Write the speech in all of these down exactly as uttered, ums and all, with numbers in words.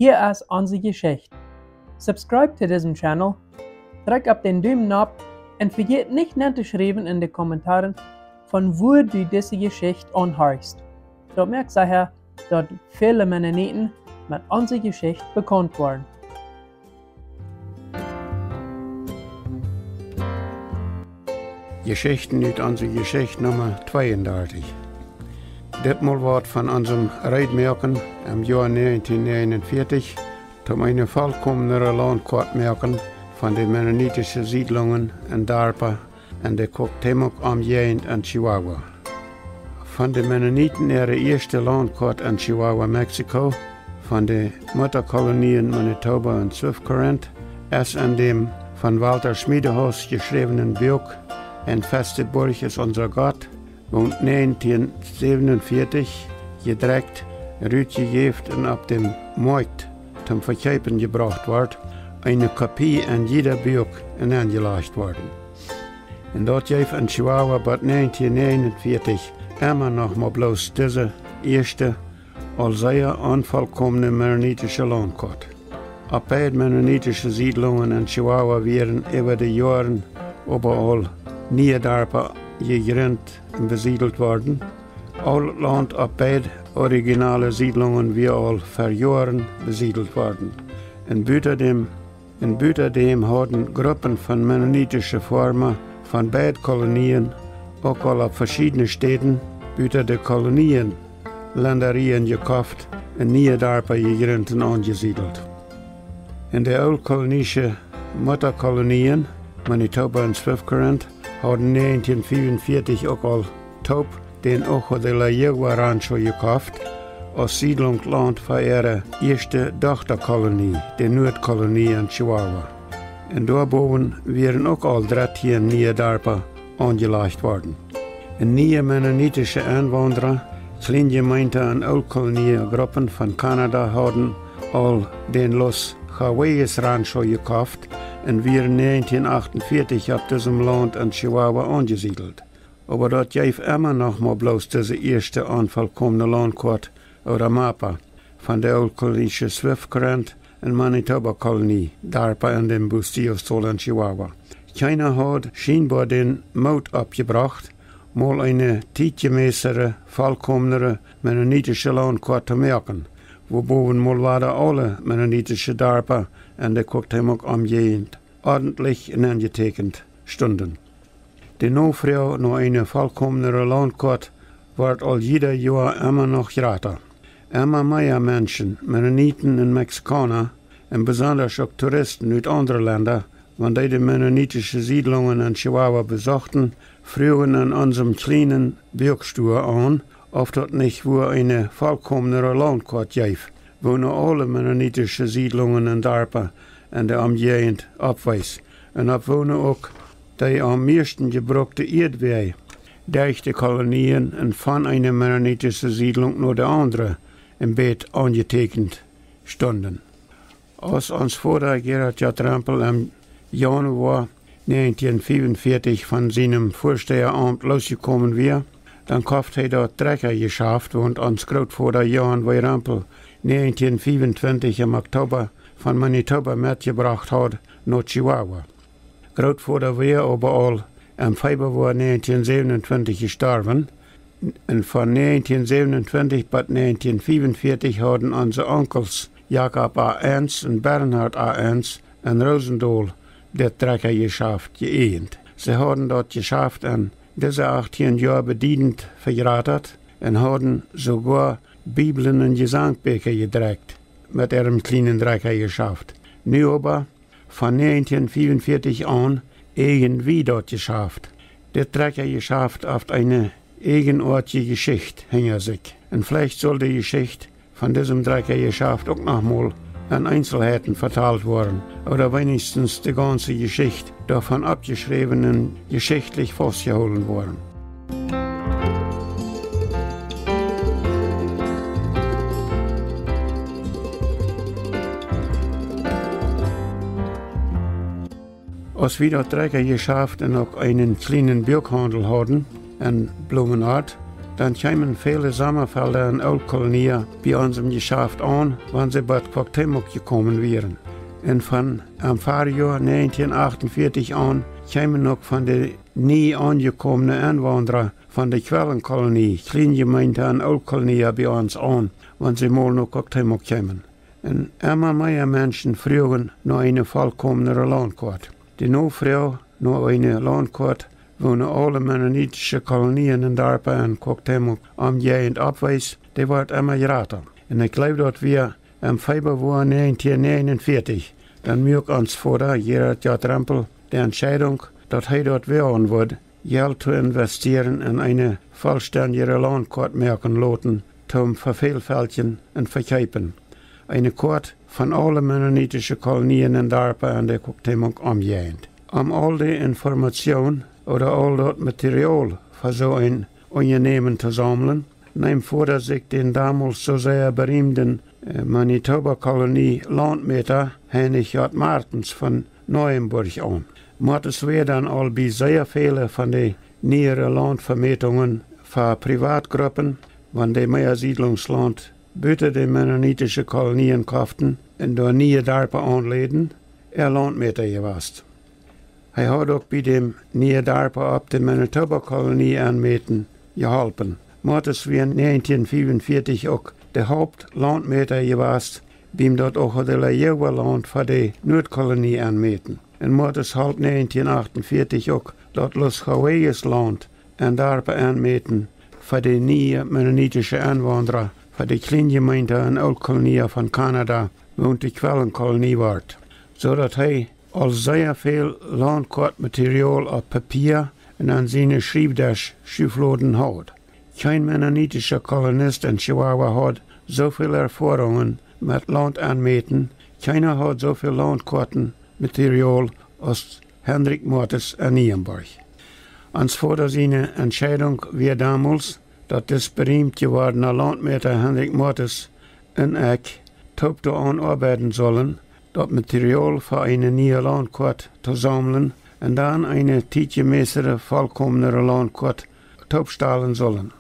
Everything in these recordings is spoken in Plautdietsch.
Hia es onse Jeschicht. Subscribe to disen Channel, drekj opp dän Dumen nopp un vejät nich nen to schriewen en de Kommentaren, von wua du dise Jeschicht aunhorchst. Daut moakt secha, daut väle Mennoniten met onse Jeschicht bekaunt woaren. Jeschichten ut onse Jeschicht Numma tweeundartich. Ditmol woat von onsem Reed moaken em Joa näajentieen näajenunvieetich, om eene volkomnere Launtkoat moaken von de mennonitische Siedlungen un Darpa en de Cuauhtémoc Omjäajent en Chihuahua. Von de Mennoniten äare ieeschte Launtkoat en Chihuahua, Mexiko, von de Muttakolonien Manitoba un Swift Current, es en däm von Walter Schmiedehaus jeschräwenen Buak Ein feste Burg ist unser Gott, waut näajentieen säwenunvieetich jedrekjt, rutjejäft un opp däm Moakjt toom Vekjeepen jebrocht wort, eene Kopie en jieda Buak enenjelajcht worden. Un daut jeef en Chihuahua bat näajentieen näajenunvieetich emma noch mau bloos dise ieeschte, aul sea onvolkomne mennonitische Launtkoat. Opp beid mennonitische Siedlungen en Chihuahua wieren äwa de Joaren oba aul niee Darpa jejrint un besiedelt worden. Aul Launt opp beid originale Siedlungen wia aul ver Joaren besiedelt worden. Un buta däm, un buta däm hauden Gruppen von mennonitische Foarma von beid Kolonien uk aul opp veschiedne Städen buta de Kolonien Lenderieen jekoft un niee Darpa jejrint un aunjesiedelt. En de ooltkolonische Muttakolonien, Manitoba un Swift Current, hauden näajentieen fiewunvieetich uk aul toop dän Ojo de la Yegua Rancho jekoft, aus Siedlungslaunt fa äare ieeschte Dochtakolonie, de Nuadkolonie en Chihuahua. Un doabowen wieren uk aul dartieen niee Darpa aunjelajcht worden. Un niee mennonitische Enwaundra, Kjleenjemeenta un Ooltkolonie Gruppen von Kanada hauden aul dän Los Jagüeyes Rancho jekoft un wieren näajentieen achtunvieetich opp disem Launt en Chihuahua aunjesiedelt. Oba daut jeef emma noch mau bloos dise ieeschte onvolkomne Launtkoat ooda mapa von de ooltkolonische Swift Current un Manitoba Kolonie Darpa en däm Bustillos Dol en Chihuahua. Kjeena haud schienboa dän Moot oppjebrocht, mol eene tietjemäßere, volkomnere mennonitische Launtkoat to moaken, wua bowen mol wada aule mennonitische Darpa en de Cuauhtémoc Omjäajent ordentlich enenjeteekjent stunden. De Nofroag no eene volkomnere Launtkoat wort aul jieda Joa emma noch jrata. Emma mea Menschen, Mennoniten un Mexikauna, un besondasch uk Touristen ut aundre Lenda, wan dee de mennonitische Siedlungen en Chihuahua besochten, fruagen en onsem kjlienen Buakstoa aun, auf daut nich wua eene volkomnere Launtkoat jeef, wua nu aule mennonitische Siedlungen un Darpa en de Omjäajent oppwees, un opp woone uk dee aum mieeschten jebrukte Ieedwäaj derch de Kolonien un von eene mennonitische Siedlunk no de aundre een bät aunjeteekjent stunden. Aus ons Voda Gerhard J. Rempel em Januoa näajentieen fiewunvieetich von sienem Väasteaaumt loosjekomen wia, dan koft hee daut Drekjajeschaft, waut ons Grootvoda Johan W. Rempel näajentieen fiewuntwintich em Oktoba von Manitoba metjebrocht haud no Chihuahua. Grootvoda wia oba aul em Feebua näajentieen säwenuntwintich jestorwen, un von näajentieen säwenuntwintich bat näajentieen fiewunvieetich hauden onse Onkels Jakob A. Ens un Bernhard A. Ens en Rosendael dit Drekjajeschaft jeäjent. See hauden daut Jeschaft en dise achtieen Joa bediedent vejratat un hauden soogoa Bibeln un Jesankbieekja jedrekjt met äarem kjlienen Drekjajeschaft. Nu oba, von näajentieen fiewunvieetich aun, äjend wie daut Jeschaft. Dit Drekjajeschaft haft eene äjenoatje Jeschicht hinja sikj. Un veleicht sull de Jeschicht von disem Drekjajeschaft uk noch mol en Eenselheiten vetalt woaren, ooda weenichstens de gaunze Jeschicht doavon oppjeschräwen un jeschichtlich faustjehoolen woaren. Aus wie daut Drekjajeschaft un uk eenen kjlienen Buakhaundel hauden en Blumenort, dan kjeemen väle Sommafelda un Ooltkolonia bie ons em Jeschaft aun, wan see bie Cuauhtémoc jekomen wieren. Un von em Farjoa 1948 aun kjeemen uk von de nie aunjekomne Enwaundra von de Quellenkolonie, Kjleenjemeenta un Ooltkolonia bie ons aun, wan see mol no Cuauhtémoc kjeemen. Un emma mea Menschen fruagen no eene volkomnere Laundkoat. De Nofroag no eene Laundkoat, woo nu aule mennonitische Kolonien un Darpa en Cuauhtémoc Omjäajent oppwees, dee wort emma jrata. Un ekj jleew, daut wia em Feebua 1949, dan muak ons Voda, Gerhard J. Rempel, de Entscheidunk, daut hee daut woagen wudd, Jelt to investieren un eene vollstendje Laundkoat moaken loten, toom Veveelfeltjen un Vekjeepen. Eene Koat von aule mennonitische Kolonien un Darpa en de Cuauhtémoc Omjäajent. Om aul de Information ooda aul daut Material fa soo een Unjanämen to saumlen, neem Voda sikj dän domols soo sea beriemden, äh, Manitoba Kolonie Laundmäta Heinrich J. Martens von Neuenburg aun. Martens wia dan aul bie sea väle von de niere Laundvemätungen fa Privatgruppen, wan dee mea Siedlungslaund buta de mennonitische Kolonien koften un doa niee Darpa aunläden, äa Laundmäta jewast. Hee haud uk bie däm niee Darpa opp de Manitoba Kolonie enmäten jeholpen. Martens wia 1945 uk de Hauptlaundmäta jewast, biem daut Ojo de la Yegua Launt fa de Nuadkolonie enmäten. Un Martens holp 1948 uk daut Los Johueques Launt un Darpa enmäten fa de niee mennonitische Enwaundra, fa de Kjleenjemeenta un Ooltkolonia von Kanada, woo de Quellenkolonie wort, soo daut hee aul sea väl Laundkoatmaterial opp Papia un aun siene Schriewdesch-Schufloden haud. Kjeen mennonitischa Kolonist en Chihuahua haud soo väl Erfoarungen met Laund enmäten, kjeena haud soo väl Laundkoatmaterial aus Hendrik Martens en Nieenborg. Ons Voda siene Entscheidunk wia domols, daut dis beriemt jewordna Laundmäta Hendrik Martens un ekj toop doaraun oabeiden sullen, daut Material fa eene niee Laundkoat to saumlen un dan eene tietjemäße volkomnere Laundkoat toopstalen sullen.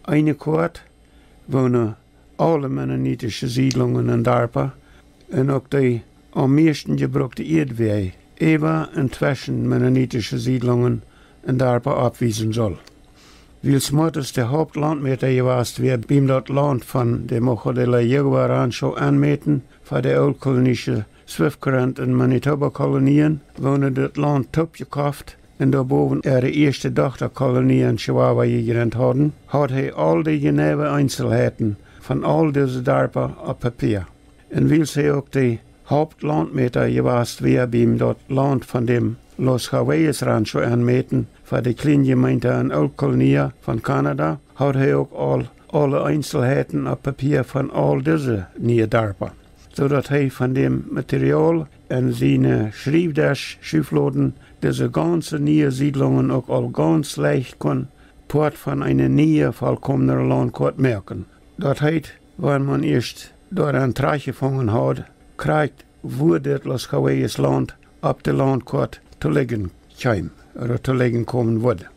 Eene Koat, woo nu aule mennonitische Siedlungen un Darpa un uk de aum mieeschten jebrukte Ieedwäaj äwa un tweschen mennonitische Siedlungen un Darpa oppwiesen sull. Wiels Martens de Hauptlaundmäta jewast wia biem daut Launt von de Ojo de la Yegua Rancho enmäten fa de ooltkolonische Swift Current un Manitoba Kolonien, woo nu daut Launt toopjekoft un doabowen äare ieeschte Dochtakolonie en Chihuahua jejrint hauden, haud hee aul de jeneiwe Eenselheiten von aul dise Darpa opp Papia. Un wiels hee uk de Hauptlaundmäta jewast wia biem daut Launt von däm Los Johueques Rancho enmäten fa de Kjleenjemeenta un Ooltkolonia von Kanada, haud hee uk aul aule Eenselheiten opp Papia von aul dise niee Darpa, soo daut hee von däm Material en siene Schriewdesch-Schufloden dise gaunze niee Siedlungen uk aul gaunz leicht kunn Poat von eene niee, volkomnere Laundkoat moaken. Daut heet, wan maun ieescht doaraun trajchtjefungen haud, krakjt wua dit Los Johueques Launt opp de Laundkoat to liggen kjeem, ooda to liggen komen wudd.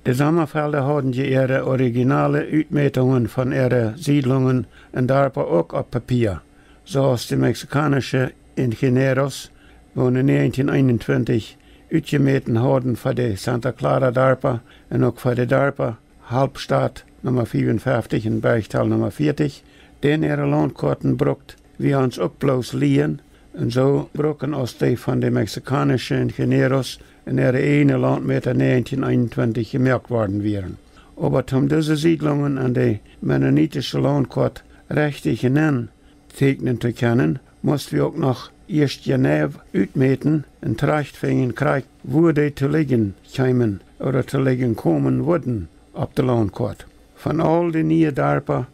De Sommafelda hauden je äare originale Utmätungen von äare Siedlungen un Darpa uk opp Papia, soo aus de mexikaunische Ingenieros, woo nu 1921 utjemäten hauden fa de Santa Clara Darpa un uk fa de Darpa Halbstadt Numma 55 un Bergtal Numma 40, dän äare Laundkoaten brukt wie ons uk bloos lieen, un soo bruken aus dee von de mexikaunische Ingenieros un äare eejne Laundmäta 1921 jemoakt worden wieren. Oba om dise Siedlungen aun de mennonitische Laundkoat rechtich nenn teeknen to kjennen, must wie uk noch ieescht jeneiw utmäten un trajchtfinjen krakjt, wua dee to liggen kjeemen ooda to liggen komen wudden opp de Laundkoat. Von aul de niee Darpa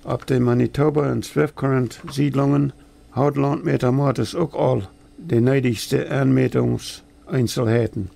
opp de Manitoba un Swift Current Siedlungen haud Laundmäta Martens uk aul de needichste Enmätungs- Eenselheiten.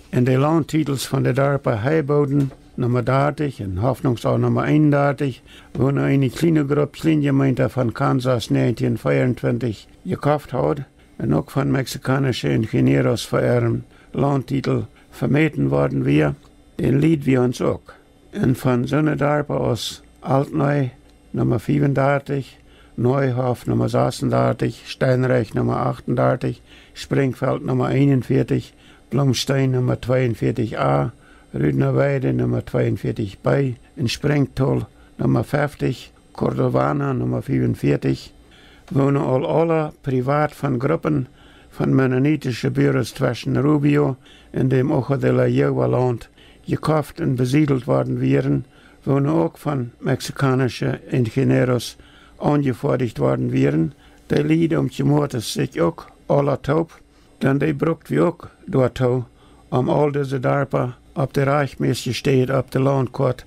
En de Laundtitels von de Darpa Heiboden Numma 30 un Hoffnungsau Numma 31, woo nu eene kjliene Grupp Kjleenjemeenta von Kansas 1924 jekoft haud un uk von mexikaunische Ingenieros fa äaren Laundtitel vemäten worden wia, dän lied wie ons uk. Un von soone Darpa aus Altneu, Numma fiefundartich, Neuhof, Numma sasundartich, Steinreich, Numma achtundartich, Springfeld, Numma eenunvieetich, Blumstein, Numma tweeunvieetich a, Rüdner Weide, Numma tweeunvieetich b, un Springtol, Numma fieftich, Cordovana, Numma fiefunvieetich, woonen aul aula privat von Gruppen von mennonitische Buasch tweschen Rubio un dem Ojo de la Yegua Launt jekoft un besiedelt worden wieren, woonen uk von mexikaunische Ingenieros aunjefoadicht worden wieren, dee lieeden Oomkje Moates sikj uk aula toop, dan dee brukt wie uk doatoo, om aul dise Darpa opp de rajchtmäsje Städ opp de Launtkoat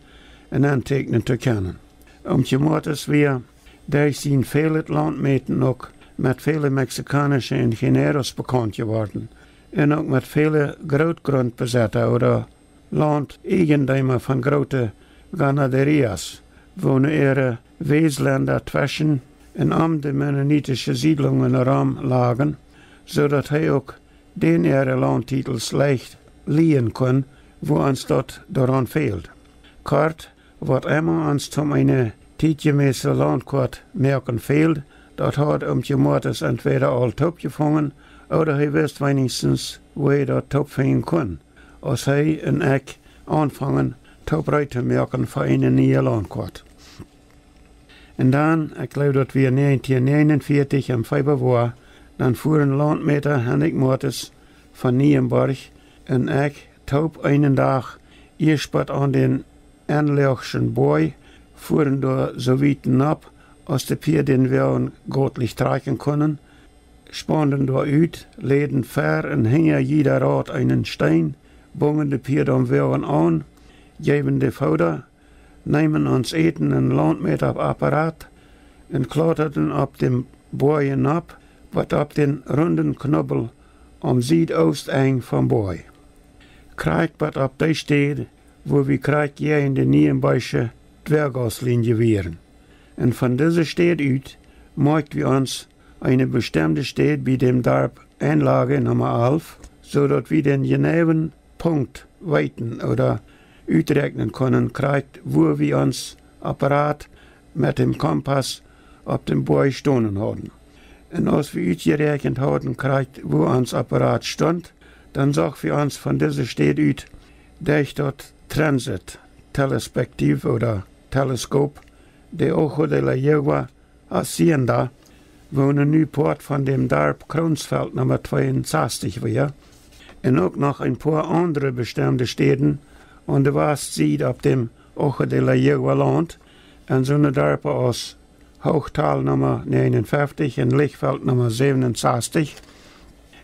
enenteeknen to kjennen. Oomkje Moates wia derch sien välet Launtmäten uk met väle mexikaunische Ingenieros bekaunt jeworden un uk met väle Grootgrundbesetta ooda Launteajendeema von groote Ganaderias, woonen äare Weslenda tweschen un om de mennonitische Siedlungen rom lagen, soo daut hee uk dän äare Launttitels leicht lieen kunn, wua ons daut doaraun fäld. Kort, waut emma ons toom eene tietjemäse Launtkoat moaken fäld, daut haud Oomkje Moates entwäda aul toopjefungen, ooda hee wist weenichstens, wua hee daut toopfinjen kunn, aus hee un ekj aunfungen, toop reed to moaken fa eene niee Launtkoat. Un dan, ekj jleew daut wia näajentieen näajenunvieetich em Feebua, dan fuaren Launtmäta Henrich Moates von Nienborg un ekj toop eenen Dach ieescht bat aun dän Enloagschen Boaj, fuaren doa soo wiet nopp, aus de Pieed dän Woagen gootlich trakjen kunnen, spaunden doa ut, läden ver un hinja jieda Rad eenen Steen, bungen de Pieed aum Woagen aun, jeewen dee Fooda, neemen ons Äten un Launtmäta opp Apparat un klautraden opp dän Boaj nopp, bat opp dän runden Knubbel aum Siedoostengj vom Boaj. Krakjt bat opp dee Städ, wua wie krakjt jäajen de Nienborgsche Dwerggauslienje wieren. Un von dise Städ ut moakt wie ons eene bestemde Städ bie däm Darp Enlage Numma alf, soo daut wie dän jeneiwen Punkt weeten ooda uträakjnen kunnen, krakjt wua wie ons Apparat met däm Kompass opp däm Boaj stonen hauden. Un aus wie utjeräakjent hauden, krakjt wua ons Apparat stunt, dan sach wie ons von dise Städ ut derch daut Transit, Telespektiv ooda Teleskop, de Ojo de la Yegua Hacienda, woonen nu Poat von däm Darp Kronsfeld Numma tweeunsastich wia, un uk noch een poa aundre bestemde Städen aun de Wastsied opp däm Ojo de la Yegua Launt, un soone Darpa aus Hoochtal Numma näajenunfeftich un Lichtfeld Numma säwenunsastich,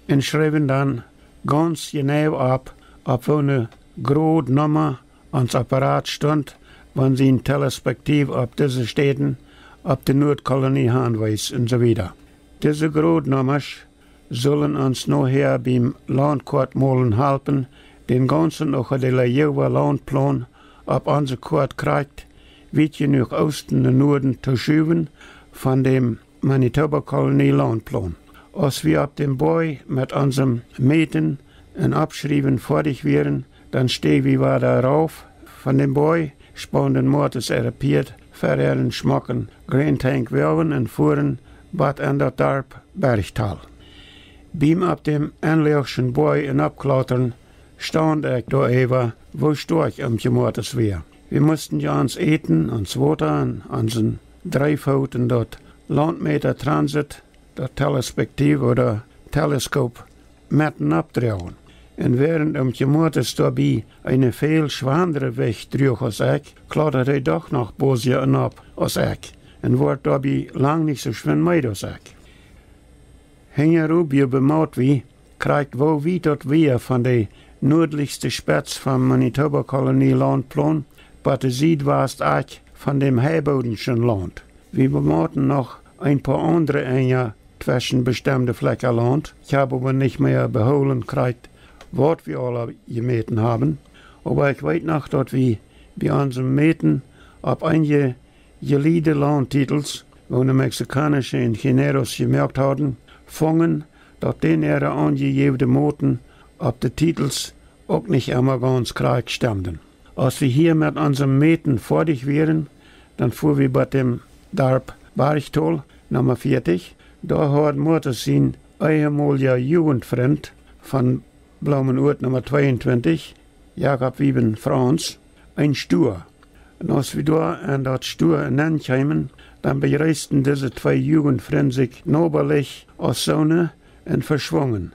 un schreewen dan gaunz jeneiw opp, opp woone Grod Numma ons Apparat stunt, wan sien Telespektiv opp dise Städen opp de Nuadkolonie hanwees un soo wieda. Dise Grodnummasch sullen ons nohäa biem Launtkoatmolen halpen, dän gaunzen Ojo de la Yegua Launtplon opp onse Koat krakjt wiet jenuach oosten un nuaden to schuwen von däm Manitoba Kolonie Launtplon. Aus wie opp däm Boaj met onsem Mäten un Oppschriewen foadich wieren, dan stäg wie wada rauf von däm Boaj, spaunden Moates äare Pieed ver äaren schmocken Grain Tank Woagen un fuaren bat en daut Darp Bergtal. Biem opp däm Enloagschen Boaj enoppklautren staund ekj doaräwa, woo stoakj Oomkje Moates wia. Wie musten je ons Äten, ons Wota un onsen Dreeffoot un daut Launtmäta Transit, daut Telespektiv ooda Teleskop, met nopp droagen. Un wäarent Oomkje Moates doabie eene väl schwandre Wicht druach aus ekj, klautad hee doch noch bosja nopp aus ekj un wort doabie lang nich soo schwind meed aus ekj. Hinja Rubio bemoakt wie, krakjt woo wiet daut wia von de nuadlichste Spetz vom Manitoba Kolonie Launtplon bat de Siedwast Akj von däm Heibodenschen Launt. Wie bemoakten noch een poa aundre Enja tweschen bestemde Flekja Launt. Ekj hab oba nich mea behoolen krakjt, waut wie aula jemäten haben. Oba ekj weet noch, daut wie bie onsem Mäten opp eenje jeliede Launttitels, woone mexikaunische Ingenieros jemoakt hauden, fungen, daut dän äare aunjejäwde Moten opp de Titels uk nich emma gaunz krakjt stemden. Aus wie hia met onse Mäten foadich wieren, dan fua wie bie däm Darp Bargtol, Numma vieetich. Doa haud Moses sien eemolja Jugendfrint von Bloomenuat Numma tweeuntwintich, Jakob Wieben Franz, een Stua. Un aus wie doa en daut Stua nenkjeemen, dan bejreesten dise twee Jugendfrint sikj nobalich aus soone un veschwungen.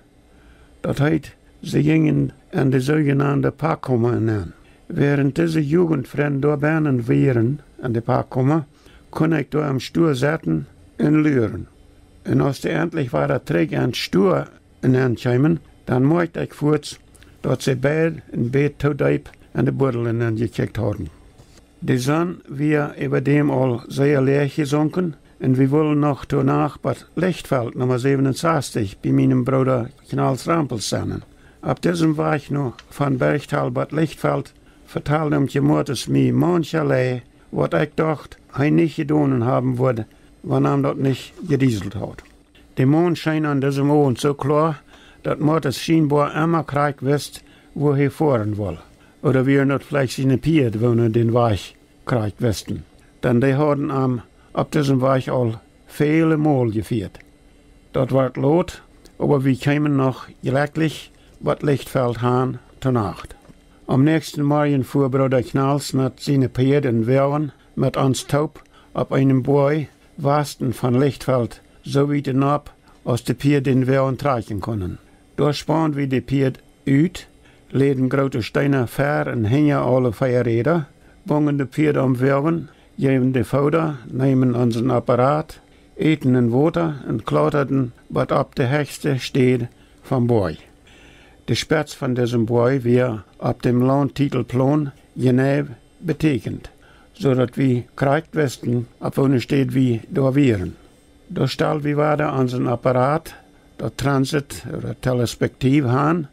Daut heet, see jinjen en de soojenande Packkoma nenn. Wäarent dise Jugendfrint doa bennen wieren en de Packkoma, kunn ekj doa em Stua setten un luren. Un aus dee entlich wada trigj en Stua nenkjeemen, dan moakjt ekj fuaz, daut see beid een bät too deep en de Buddel nenjekjikjt hauden. De Sonn wia äwa däm aul sea läach jesunken un wie wullen noch to Nacht bie Lichtfeld Numma säwenunsastich bie mienem Brooda Knals Rempel sennen. Opp disem Wajch no von Bergthal bie Lichtfeld vetalden Oomkje Moses mie mauncherlei, waut ekj docht, hee nich jedonen haben wudd, wan am daut nich jedieselt haud. De Maun scheen aun disem Owent soo kloa, daut Moses schienboa emma krakjt wist, wua hee foaren wull. Ooda wieren daut veleicht siene Pieed, waut dän Wajch krakjt wisten. Dan dee hauden am opp disem Wajch aul väle Mol jefieet. Daut wort lot, oba wie kjeemen noch jlekjlich bie Lichtfeld han to Nacht. Aum näakjsten Morjen fua Brooda Knals met siene Pieed un Woagen met ons toop opp eenem Boaj wasten von Lichtfeld soo wiet enop, aus de Pieed dän Woagen trakjen kunnen. Doa spaund wie de Pieed ut, läden groote Steena ver un hinja aule vea Räda, bungen de Pieed aum Woagen, jeewen dee Fooda, neemen onsen Apparat, Äten un Wota un klauterden bot opp de hechste Städ vom Boaj. De Spetz von disem Boaj wia opp däm Launtitelplon jeneiw betäkjent, soo daut wie krakjt wisten, opp woone Städ wie doa wieren. Doa stald wie wada onsen Apparat, daut Transit ooda Telespektiv han,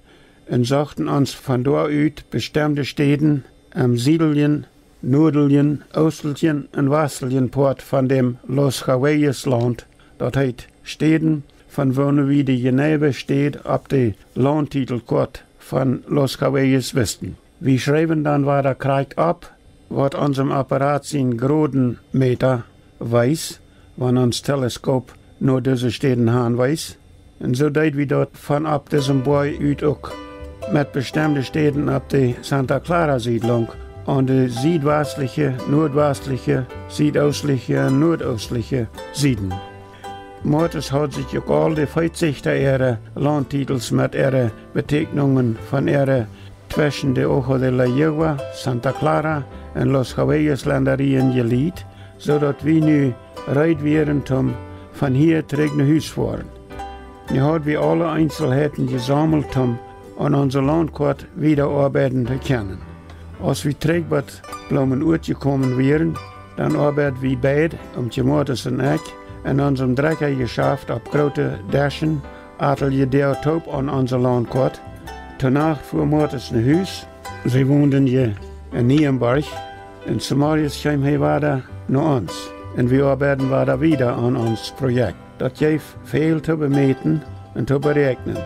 un sochten ons von doa ut bestemde Städen em siedlijen, nuadlijen, oosteljen un wastlijen Poat von däm Los Cahuillas Launt, daut heet Städen, von woone wie de jeneiwe Städ opp de Launtitelkoat von Los Cahuillas wisten. Wie schreewen dan wada krakjt opp, waut onsem Apparat sien Grodenmäta wees, wan ons Teleskop no dise Städen han wees. Un soo deed wie daut von opp disem Boaj ut uk met bestemde Städen opp de Santa Clara Siedlunk aun de siedwastliche, nuadwastliche, siedoostelje un nuadoosteje Sieden. Moses haud sikj uk aul de Veetsichta äare Launtitels met äare Betäkjnungen von äare tweschen de Ojo de la Yegua, Santa Clara un Los Cahuillas Lendarien jelieet, soo daut wie nu reed wieren toom von hia trigj no Hus foaren. Nu haud wie aule Eenselheiten jesaumelt toom aun onse Launtkoat wieda oabeiden to kjennen. Aus wie trigj bot Bloomenuat jekomen wieren, dan oabeid wie beid, Oomkje Moses un ekj, en onsem Drekjajeschaft opp groote Deschen, Atelje Däa toop aun onse Launtkoat. To Nacht fua Moses no Hus. See wonden je en Nienborg. Un zemorjes kjeem hee wada no ons. Un wie oabeiden wada wieda aun ons Projekt. Daut jeef väl to bemäten un to beräakjnen.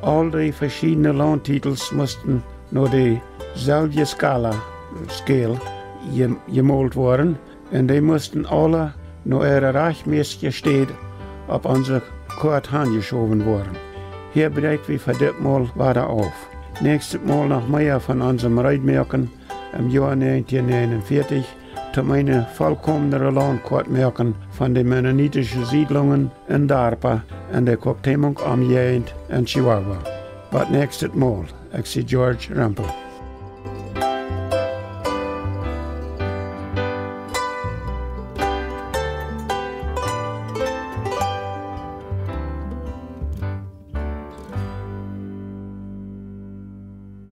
Aul dee veschiedne Launtitels musten no de selwje Skala, Scale, je-, jemolt woaren, un dee musten aule no äare rajchtmäsje Städ opp onse Koat hanjeschowen woaren. Hia bräakj wie fa dit Mol wada auf. Näakjstet Mol noch mea von onsem Reedmoaken em Joa näajentieen näajenunvieetich, toom eene volkomnere Launtkoat moaken von de mennonitische Siedlungen un Darpa en de Cuauhtémoc Omjäajent en Chihuahua. Bot näakjstet Mol, ekj sie George Rempel.